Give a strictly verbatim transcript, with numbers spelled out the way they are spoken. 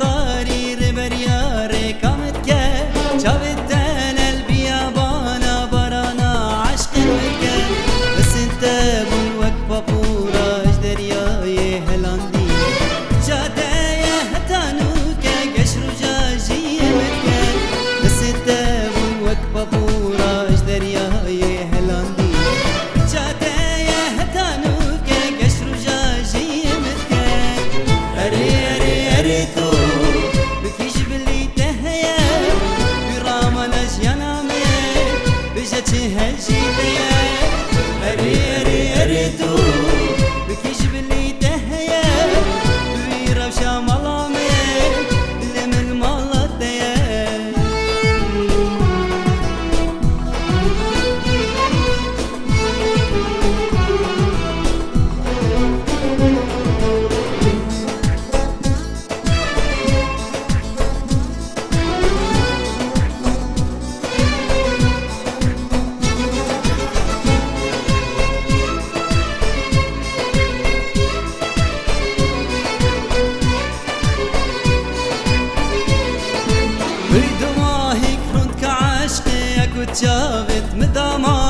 Tarî rêberiya rêka min dike, çavê te lel biyabana barana eşqê min dike. Hissên te bûn wek papûra ji deryayê helandî. Cadeye heta nûke geş roja jiyê min dike. Hissên te bûn wek papûra ji deryayê helandî. Cadeye heta nûke geş roja jiyê min dike. Erê, erê, erê tu, bi kî ji bilî te heye, tu ramana jiyana me, bêje çi hejî te ye. Erê, erê, erê tu, bi kî ji bilî te heye, tu î rewşa mala me, dilê min mala te ye. Wî dumahîk rûndka eşqê ye ku çavêt mi dama